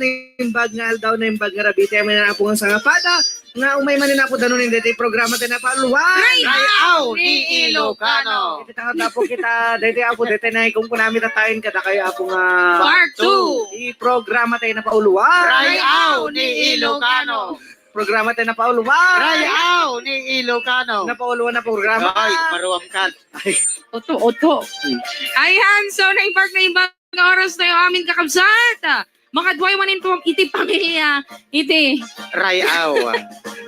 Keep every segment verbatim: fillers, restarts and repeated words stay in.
naimbag nga aldaw, naimbag nga rabii, ti amin nga Apo nga sangapada, nga umay manen Apo danum daytoy programa tayo napauluan. Ray-aw ni Ilocano. Iti tangat Apo kita, daytoy Apo, daytoy na ikungkunami tattayen kadakayo Apo nga Part two. Iti programa tayo napauluan. Ray-aw ni Ilocano. Programa tayo napauluan. Ray-aw ni Ilocano. Napauluan na programa. Ay, maruam ka. Oto, oto. Ayan, so naimbag, naimbag nga oras tayo amin kakabsat. Makadua manen iti pamilya, iti Ray-aw.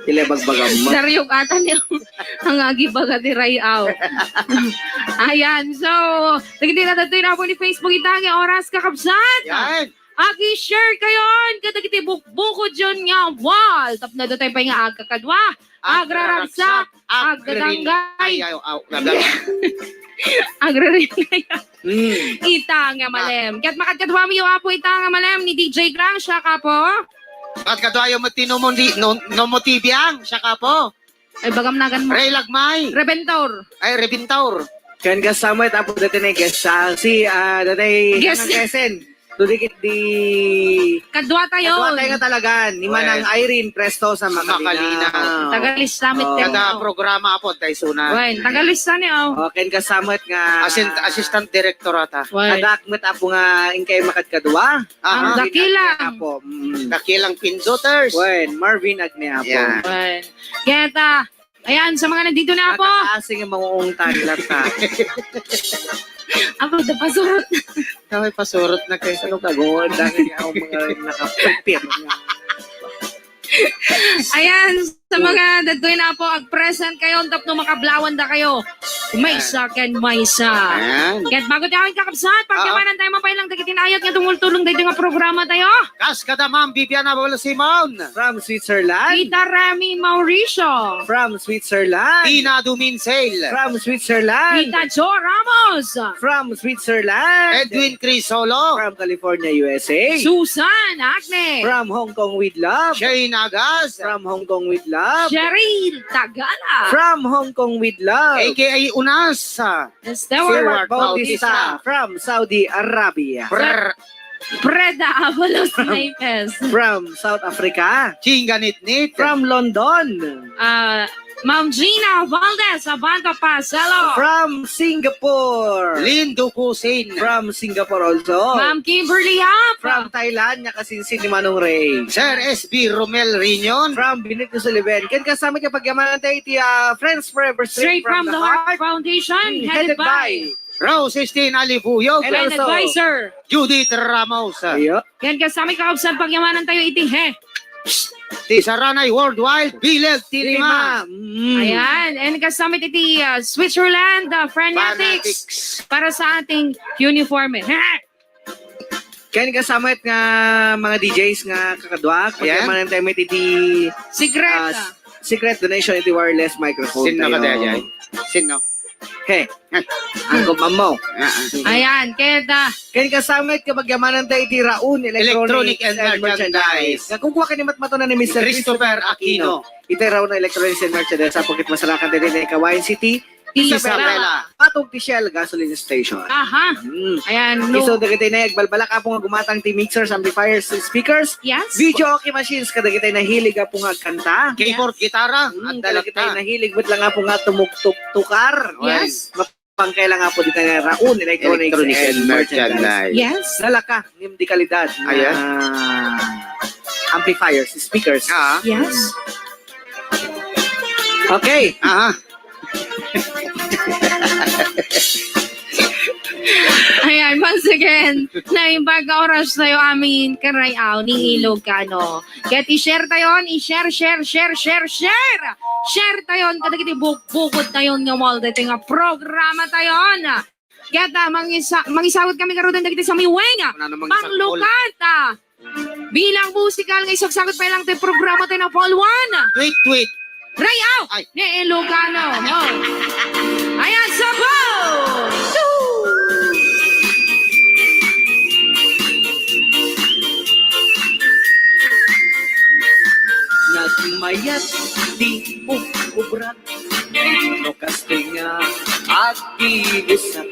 Ila bagbagam mo. Dario kata ni ang agibaga ti ray-aw. Ayan, so, dagiti na datoy na po ni Facebook ita nga oras kakabsat. Yan. Agi-share kayon kadagiti bukbukodyon nga wall. Tapno datoy pay nga agkakadua. Agraragsak, agraragsak, agdadanggan. Ay, ay, aw, aw, aw. Agraragsak. Hmm. Ita nga malem. Ket makadkaduami yo, Apo, ita nga malem ni D J Grang, siak, Apo. Makadkaduayo met ti Nomo di, no, Nomo T V ang, siak, Apo. Ay, bagam nagan mo. Ray Lagmay. Rebentor. Ay, Rebentor. Ken kasama it Apo dati na guest, ah, si, ah, dati Guest. Ang kesen. Dudi ket di Kadua tayo. Kadua tayo nga talagan. Ni Manang Well, Irene Presto sa Makalina. Makalina. Tagalista met Oh. Kada programa, Apo, tayo suna. Well, tagalista ni, oh. Oh, ken kasama it nga Asin-, assistant director ata. Well. Adak met, Apo, nga inkay makadkadua. Aha. Ang dakilang. Apo. Mm. Dakilang Pinzuters. Well, Marvin Agneapo. Yeah. Well. Kaya ta, ayan, sa mga nandito na, Apo. Nakakaasing ang mga uungtan, latta. Apo, da pasurot. Kami pasurot na kayo. Ano ka, gawad? Dami nga ang mga nakaprepare nga. Ayan, sa mga dagdoy na, Apo, ag-present kayo, tapno makablawan da kayo. Maysa ken maysa. Ayan. Ket bago tayo kakabsat, pagyaman tayo mapailang dagiti naayat nga tumultulong dagiti nga programa tayo. Kas kada Ma'am Viviana Bolo Simon. From Switzerland. Tita Remy Mauricio. From Switzerland. Tina Duminsel. From Switzerland. Tita Jo Ramos. From Switzerland. Edwin Crisolo. From California, U S A. Susan Agne. From Hong Kong with love. Shane Agas. From Hong Kong with love. Cheryl Tagala. From Hong Kong with love. A K A Unas. Stewart Stewart Bautista. Bautista. From Saudi Arabia. Brr. Freda Avalos Naipes. From South Africa. Chinganitnit. From London. Ah, Ma'am Gina Valdez Abanta Paselo. From Singapore. Lindo Cusin. From Singapore also. Ma'am Kimberly Yap. From Thailand, nga kasinsin ni Manong Ray. Sir S B Romel Rinion. From Benito Sullivan. Ken kasama ka pagyamanan tayo iti, ah, Friends Forever Straight from the Heart Foundation, Hmm, headed headed by by Rose Christine Alibuyog. And Ken also, advisor. Judith Ramos. Ayo. Ken kasama ka, observe, pagyamanan tayo iti, he. Ti Saranay Worldwide, Bilag ti Lima. Lima. Mm. Ayan. And kasama iti, uh, Switzerland, uh, Fanatics. Fanatics. Para sa ating uniforme. He. Ken kasama it nga mga D Js nga kakadua, Ayan. Pagyamanan tayo iti Secret. Ah, s-, secret donation iti wireless microphone Sino tayo. Ka dayay? Sino? He. Ang kumam mo. Ah, ah. Ayan, kaya ta. Ken kasama it kapagyamanan tayo iti Raon Electronic Electronics and and Merchandise. Merchandise. Nga kung kuha ka ni matmatunan ni Mister Christopher Christopher Aquino. Aquino. Iti Raon Electronics and Merchandise, sa pagkit masarakan tayo din, Kawayan City. Isabela. Isabela. Patog ti Shell Gasoline Station. Aha. Mm. Ayan, no. Isu dagiti na agbalbalak, Apo, nga gumatang ti mixers, amplifiers, speakers, Yes. video, okay machines, kadagiti nahilig, Apo, nga agkanta. Keyboard, Yes. gitara, Mm, adda kadagiti latta. Nahilig met lang, Apo, nga tumugtog tukar. Yes. Mapangkay lang, Apo, dita nga Raon Electronics Electronics and and Merchandise. Merchandise. Yes. Nalaka, ngem di kalidad nga Ayan. amplifiers, speakers. Ah. Yes. Okay. Aha. Ayan, once again, naimbag nga oras tayo amin, karayaw ni Ilocano. Ket i-share tayo, i-share, share, share, share, share. Share tayo, kadagiti buk-, bukod tayo nga wall, dito nga programa tayo. Ket, ah, mangisa-, mangisawat kami karon dagiti sa miweng. Ano namang isang Panglukat, ah. Bilang musikal nga isagsagot pa lang ti programa tayo na Paul Juan. Tweet, tweet. Rayaw! Ay. Ni Ilocano. Oh. Ayan, sabaw! Nagmayat di ug-, ubra No kastoy nga agdigosak,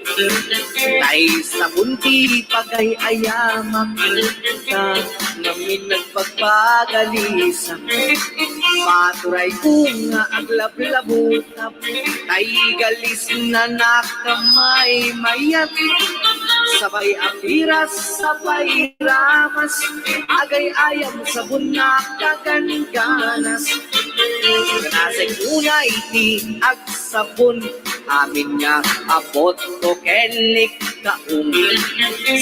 tay sabon ti pagay-ayamak, ta ngamin nagpagpagalisak. Paturayko nga aglablabutap, tay galisna nakamaymayat. Sabay a piras, sabay ramas, agay-ayam sabon nakagangganas. Nasay unay ti agsabon, amin nga apot ko ken ni Kaong.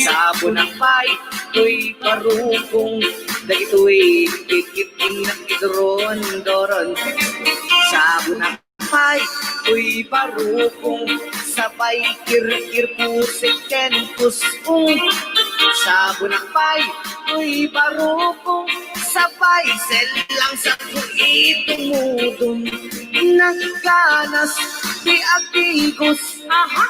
Sabonak pay toy barukong, dagitoy kikit innak iduron-duron. Sabonak pay toy barukong, sabay kirkir pusik ken kus-ong. Sabonak pay toy barukong, sabay sellang sa kuitong udom. Nagganas ti agdigos. Aha!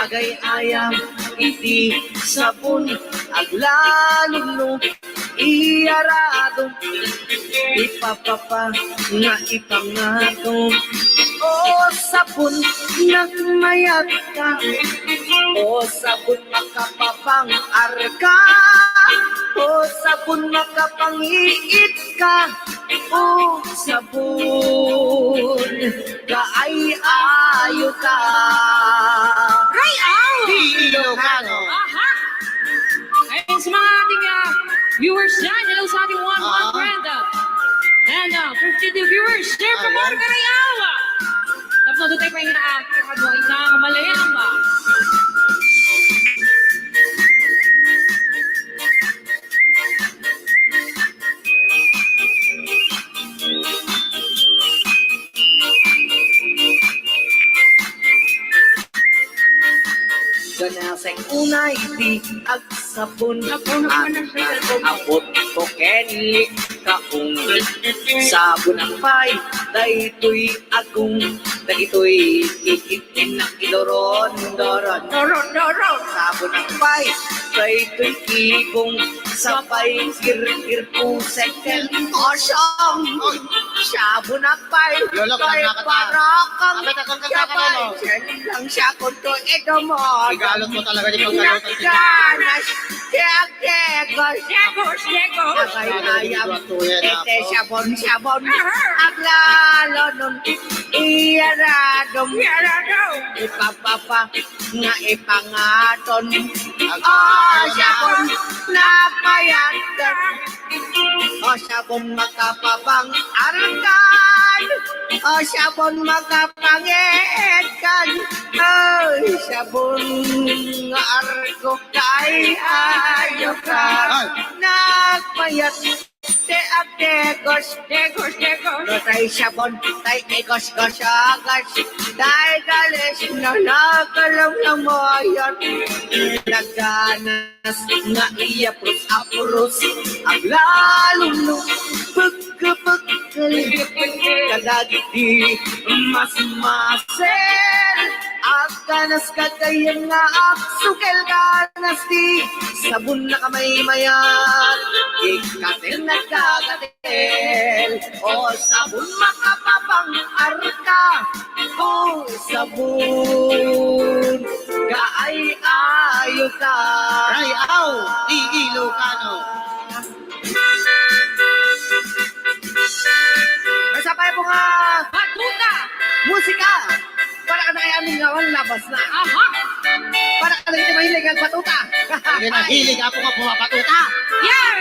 Agay-ayam iti sabon, aglalumlum iyaradom. Ipapapa nga ipangatom. O sabon, nagmayatka. O sabon, makapapang-arka. O sabon, makapangiitka. O sabon, kaay-ayo ta. Ray-aw! Ilocano. Aha! Ayun sa mga ating, ah, viewers dyan. Hello sa ating one hundred, ah, and, ah, fifty-two viewers. Share for more, Ray-aw! Tapos doon tayo pa yung, ah, ano, yung, ah, Malayamba. Ganasek unay ti agsabon. Apo, apo, apo. Apot ko ken ni Kaong. Sabonak pay daytoy agong. Dagitoy kikit innak idoron-doron. Doron-doron. Sabonak pay daytoy kibong. Sabay kirkir pusek ken kosong. Sabonak pay. Lolo, toy tama ka ta. Parakang. Abay, takon ka, takon ka, Lolo. Lang siya kung to idomon. Igalot mo talaga di pagkaluto. Nagganas. Kaya Yegos. Yegos, yegos. Agay ayam. Iti sabon-sabon. Aha. Aglalo nun. Iyaradom. Iyaradom. Ipapapa nga ipangaton. O sabon, napayat. O sabon, makapapang-arkan. O sabon, makapangiitkan. Ay, sabon nga arko. Kay ayo ka. Ay. Nagpayat ti agdegos. Degos, degos. No tay sabon, tay igos-gos-agos. Tay galis na nagkalamlamayat. Nagganas nga iyapros-apros. Aglalumlum. Pagkapagkali. Kadagiti masmasen. Agganas gagayyem nga agsukel ganas ti sabon nakamaymayat. Ikkaten nagkagatel. O sabon makapapang-arka. O sabon kaay-ayo ta. Ray-aw ti Ilocano. May isa pa po nga batuta. Musika. Para ka na kaya aming ngawan, labas na. Aha. Para ka na hindi mahilig ang batuta. Hindi na hilig ako nga pumapatuta. Yeah!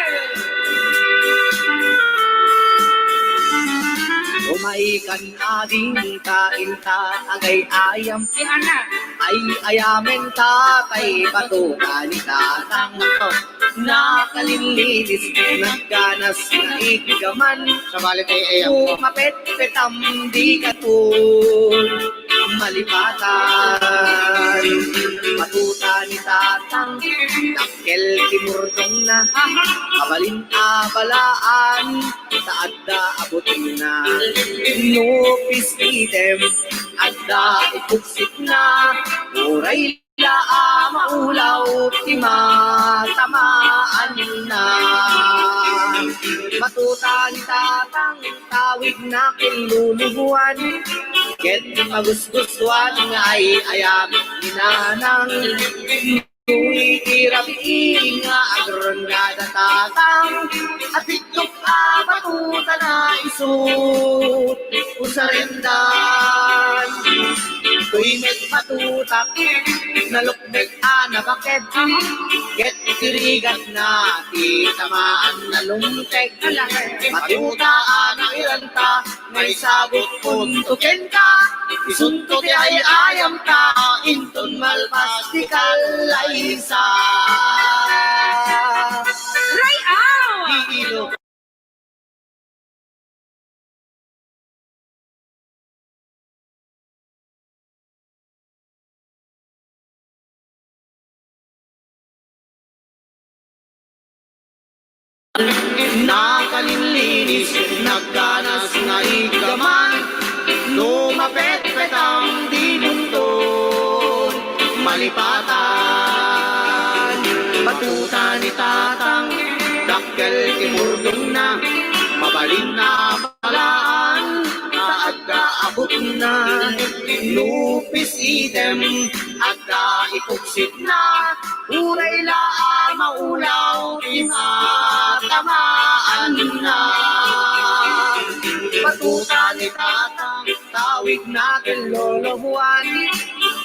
Umay kan ading kain ta agay ayam. Si Ana. Ay ayamen ta tay batuta ni tatang. Nakalinlinis, nagkanas, naiggaman. Sabali ti ayam ko. Kumapetpetam, di katon malipatan. Batuta ni tatang, dakkel ti murdongna. Abalin abalaan, ta adda abutengna. No piskitem, adda ipugsikna. Uray a maulaw ti matamaanna. Batuta ni Tatang, tawidna ken Lolo Juan, ket pagusgusuan nga ay-ayam ni Nanang. No iti rabii nga agrondada Tatang, a tiktok a batutana isu usarendan. Toy met batutak, nalukbek a nabaked, ket tirigatna ti tamaan na lumteg. Batuta a nairanta, maisagutkonto kenka, isunto ti ay-ayamta, inton malpas ti kallaysa. Ray-aw! Iilo. Nakalinlinis, nagganas nga iggaman, no mapetpetang di bungton, malipatan. Batuta ni Tatang, dakkel ti murdongna, mabalin a malaan, ta adda abutna, no pis-item, adda ipuksitna, uray la a maulaw ti matamaanna. Batuta ni Tatang, tawidna ken Lolo Juan,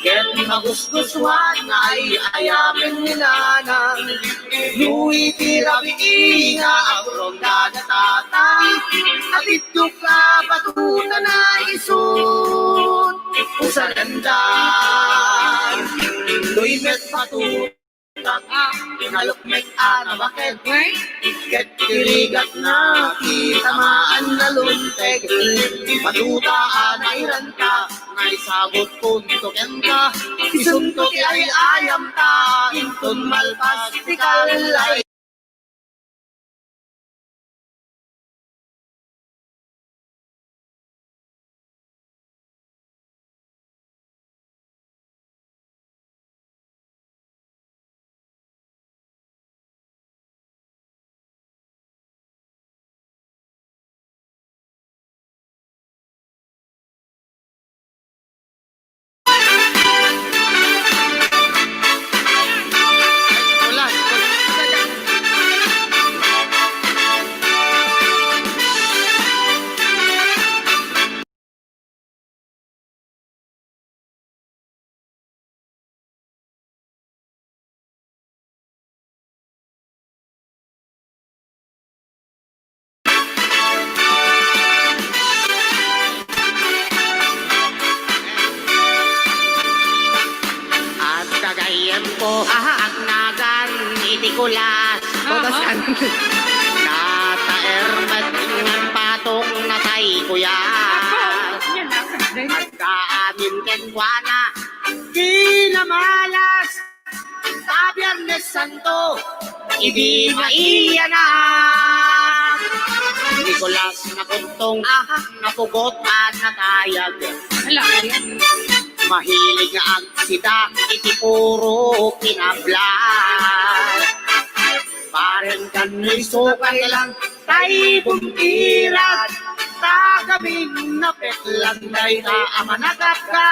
ket magusgusuan nga ay-ayamen ni Nanang. No iti rabii nga agrondada Tatang, a tiktok a batutana isu usarendan. Toy met batutak, nalukmek a nabaked. Ket tirigatna ti tamaan na lumteg. Batuta a nairanta, naisagutkonto kenka. Isunto ti ay-ayamta, inton malpas ti kallay. Adda gayyemko, aha, agnagan iti kulas. Aha. Nataer met ngan patong natay kuya. Ako, yan lang. Agkaamin kenkuana, pinamalas. Ta Biernes Santo, idi maiyanak. Nicolas nakuntong, aha, napugot a natayag. Ala, ayan. Mahilig nga agsida iti puro kinablas. Bareng kanriso kailan tay buntirag, ta kaming napeklan dayta a managapka.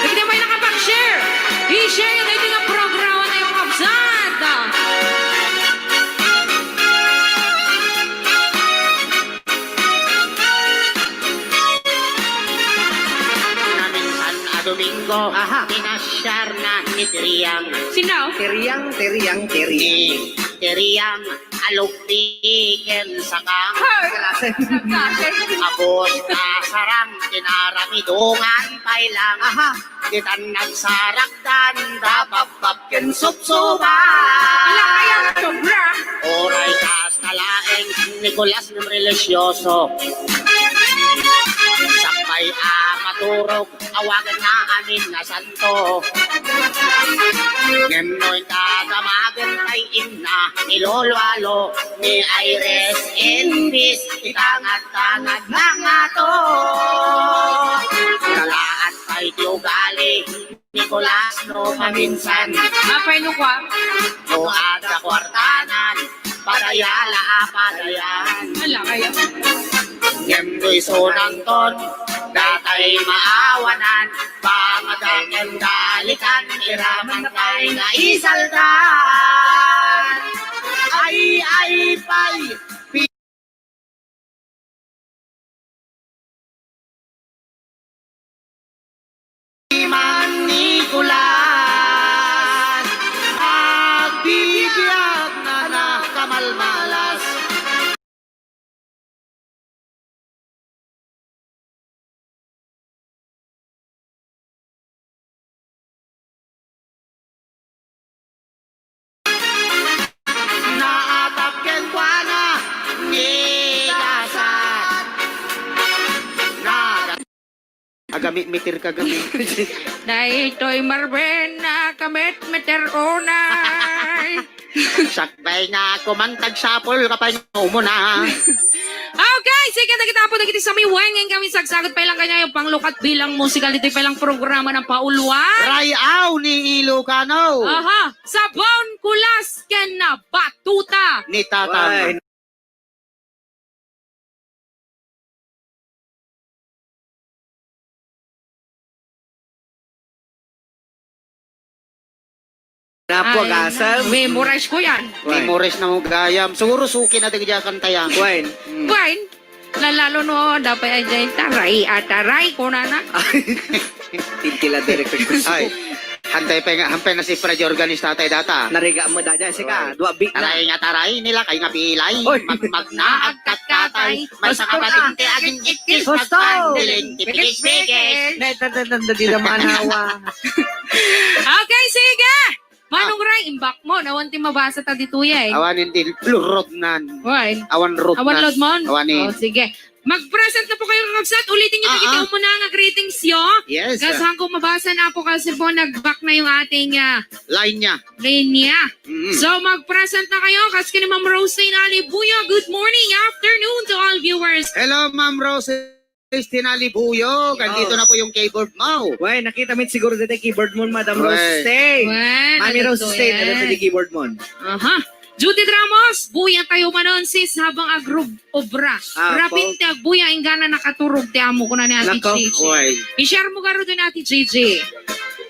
Dagiti may nakapag-share, i-share nyo daytoy nga programa tayo, mga kabsat. Naminsan a Domingo, aha, pinasyarna ni Tiriang. Sino? Tiriang, Tiriang, Tiriang. Ni Teriang alugdi ken sakang. Abos kasarang, kinaramidungan pay lang. Aha. Ditan nagsarakdan, dapabbab ken supsuba. Ala, kaya sobra. Uray kasta laeng Nicolas nga relisyoso. Sakbay a maturog, awagan nga amin nga santo. Ngem no inka damagen tay inna ni Lolo Alo, may I rest in peace, itangad-tangad na ngato. Kalaan pay ti ugali, Nicolas, no paminsan. Apay no kwa? No adda kuartanan, padaya la a padayan. Ala, kaya. Ngem no isunanton, datay maawanan, pamadaken dalikan, iraman tay nga isaldan. Ay, ay, pay, Mang Nicolas, agbibiag na nakamalmalas. Naatap kenkuana, ni Dasat. Naga- Agami-, mitir ka gami. Daytoy Marvin, nakamit-mitir unay. Sakbay nga kumang tagsapul ka pay nga umuna. Okay, sige, dagita po, dagiti sa may wengeng kami, sagsagot pa ilang kanya yung panglukat bilang musikal dito pa ilang programa ng Pauluan. Rayaw ni Ilocano. Aha, Sabon, Kulas, ken na Batuta. Ni Tatang. Why? Napo, ay, gasam. Memorize ko yan. Why? Memorize na mo gayam. Siguro suki na dagiti a kanta yan. Why? Mm. Why? Lalalo no, dapat ay dyan, taray, ataray, kunana. Tintila, Director Cusco. Ay, hantay pa nga, hampay na si Freddy organista tayo data. Nariga mo da dyan, sika, why? Dua big na. Taray nga taray, nila kay nga pilay. Oy. Mag-, magnaag kat tatay. May sanga bating ti aging ikkis, husto. Magpandiling ti pikis-pikis. Ne, ta, ta, ta, ta, di na manawa. Okay, sige. Manong, ah, Ray, imbak mo. Awan ti mabasa ta ditoy, eh. Awan ti lurotnan. Awan. Awan rotnas. Awan lodmon? Awan, eh. Oh, sige. Mag-present na po kayo, kakabsat. Ulitin niyo, ah, dagiti, ah, umuna nga greetings yo. Yes. Kasi hanggang mabasa na po kasi po, nag-back na yung ating, ah, line niya. Line niya. Mm. So, mag-present na kayo. Kas kini Ma'am Rosine Alibuyo, good morning, afternoon to all viewers. Hello, Ma'am Rosine Alibuyo. Andito na po yung keyboard mo. Why, nakita mo siguro dito yung keyboard mo, Madam Rosine. Why, Mami Rosine, ano po yung keyboard mo? Aha. Judith Ramos, buya tayo manon, sis, habang agrub-, obra. Ah, rapin po. Ti agbuya, inggana nakaturog ti amo, kuna ni Ate Nako, Gigi. Why? I-share mo garo dun, Ate Gigi.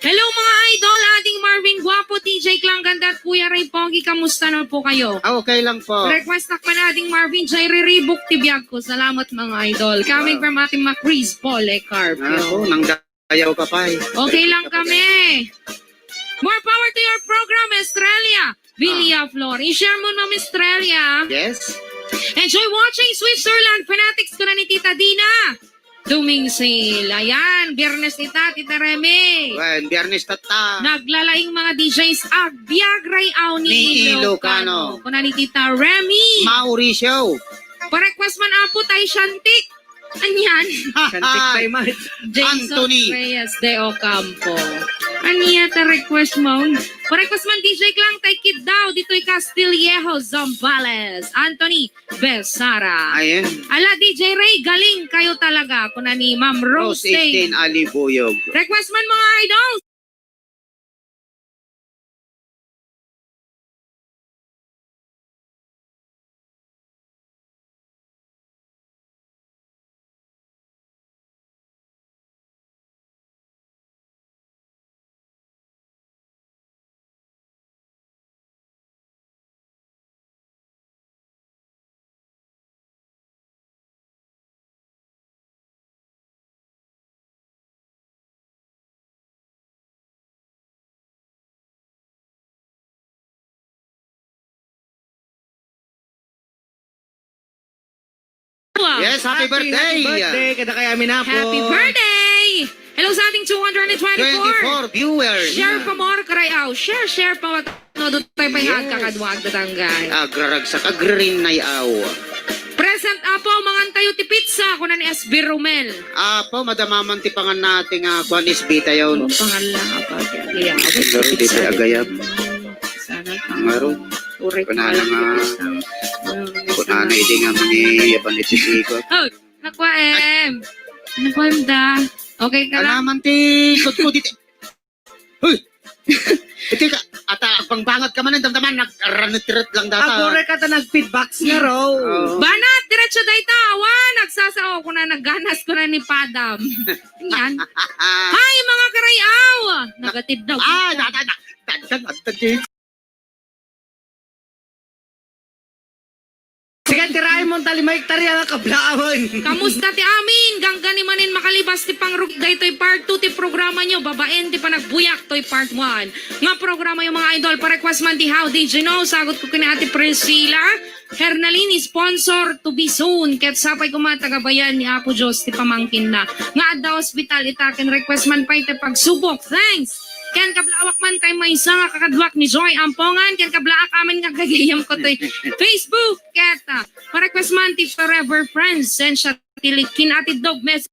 Hello, mga idol, Ading Marvin Guapo, D J Clang Ganda, at Kuya Ray Pogi, kamusta na po kayo? Ah, okay lang po. Request na pa na, Ading Marvin, Jay Riribok, ti biag ko. Salamat, mga idol. Coming from Ate Macris Polycarpio. Wow. Ah, po, nang dayaw ka pa eh. Okay lang kami. More power to your program, Estrella. Villa Flor. I-share mo, Ma'am Estrella. Yes. Enjoy watching Switzerland Fanatics, kuna ni Tita Dina Dumingsil. Ayan, Biyernes ita, Tita Remy. Wen, Biyernes tatta. Naglalaing mga D Js, agbiag rayaw ni Ilocano. Ni Ilocano. Kuna ni Tita Remy. Mauricio. Pa-request man, Apo, tay Shantik. Anian? Shantik pay man. Jason Anthony Reyes de Ocampo. Ania ta request mo? Pa-request man, D J Clang, tay Kid daw, ditoy Castillejo, Zambales. Anthony Besara. Ayan. Ala, D J Ray, galing kayo talaga, kuna ni Ma'am Rose Rose Tain. Tain Alibuyog. Request man, mga idol. Yes, happy birthday. Happy birthday kadakayo amin, Apo. Happy birthday! Hello sa ating two hundred twenty-four. Twenty-four viewers. Share pa more, Karayaw. Share, share pa. No, doon tayo pa yung Yes. Agkakadwa, agdatanggay. Agraragsak, agririnnay-aw. Present, Apo, mangan tayo ti pizza, kuna ni S B Romel. Apo, madama man ti pangan natin nga kuan S B tayo. Oh, pangan lang, Apo. Agayam. Pero di ba agayam? Sana Ngaro. Uray Kunana nga, kunana idi nga mangiyaban iti sigot. Oh, nakuha, em. Nakuha, em, da. Okay ka lang? Alaman ti ikot ko dito. Hoy! Iti ka, ata agbangbangat ka man, damdaman, nagranit-rit lang data. Aguray ka ta nagfeedbacks nga raw. Oo. Banat, diretso dayta, awan, nagsasao ko na, nagganas ko na ni Padam. Yan. Hi, mga karayaw! Nagatid daw. Ah, data, data, data, data, Sige, tiraen mo ta lima hektarya nga kablawan. Kamusta ti amin? Ganggani manen makalibas ti pangrugit daytoy part two ti programa nyo. Babaen ti panagbuyak toy part one. Nga programa yung mga idol, pa-request man ti How Did You Know? Sagot ko kini Ate Priscilla Hernalin, sponsor to be soon. Ket sapay kuma taga Bayan ni Apo Dios ti pamangkinna. Nga adda hospital ita ken request man pay ti pagsubok. Thanks! Ken kablaawak man kay maysa nga kakaduak ni Joy Ampongan, ken kablaak amin nga gagayam ko toy Facebook, ket, ah, pa-request man ti Forever Friends, sen siya ti kin-, atiddog mes-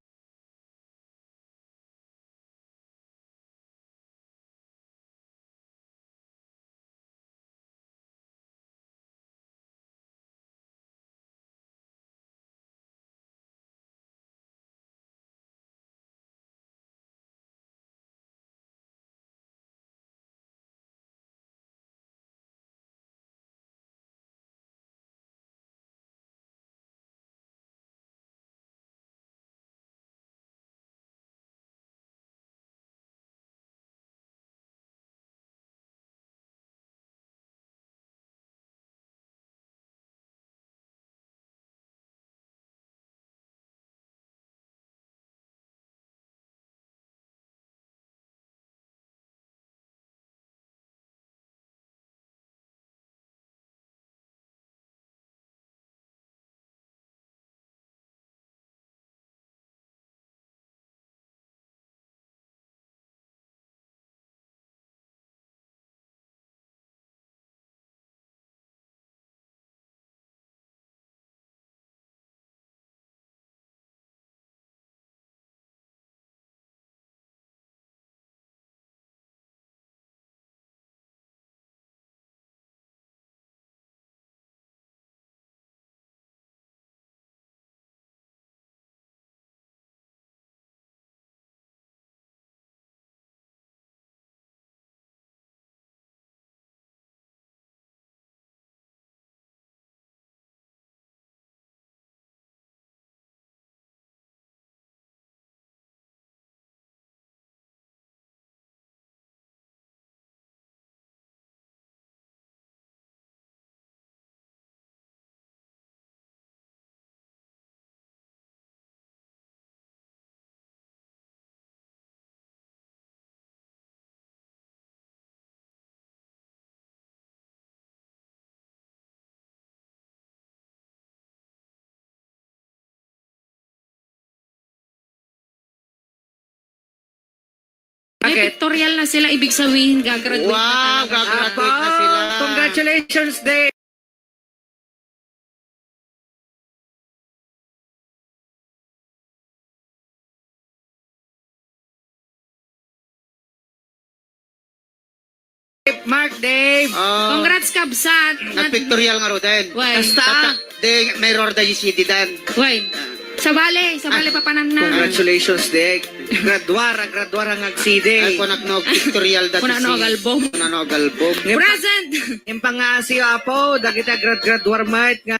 May Bakit? Pictorial na sila, ibig sabihin, gagraduate na Wow, talaga. Gagraduate na Apo, sila. Congratulations, Dave. Mark, Dave. Ah. Congrats, kabsat. Nagpictorial nga ro din. Why? Basta. Tata-, di, may rorda yung C D dan. Why? Ah. Sabali, sabali, ah, papanan na. Congratulations, Dave. Graduar, graduar ang ag-C D. Ay, kung nagno pictorial dati Kung ano, si-, album. Kung ano, album. Present! Yung pangasiyo, apo, dagita grad-, graduar, mate, nga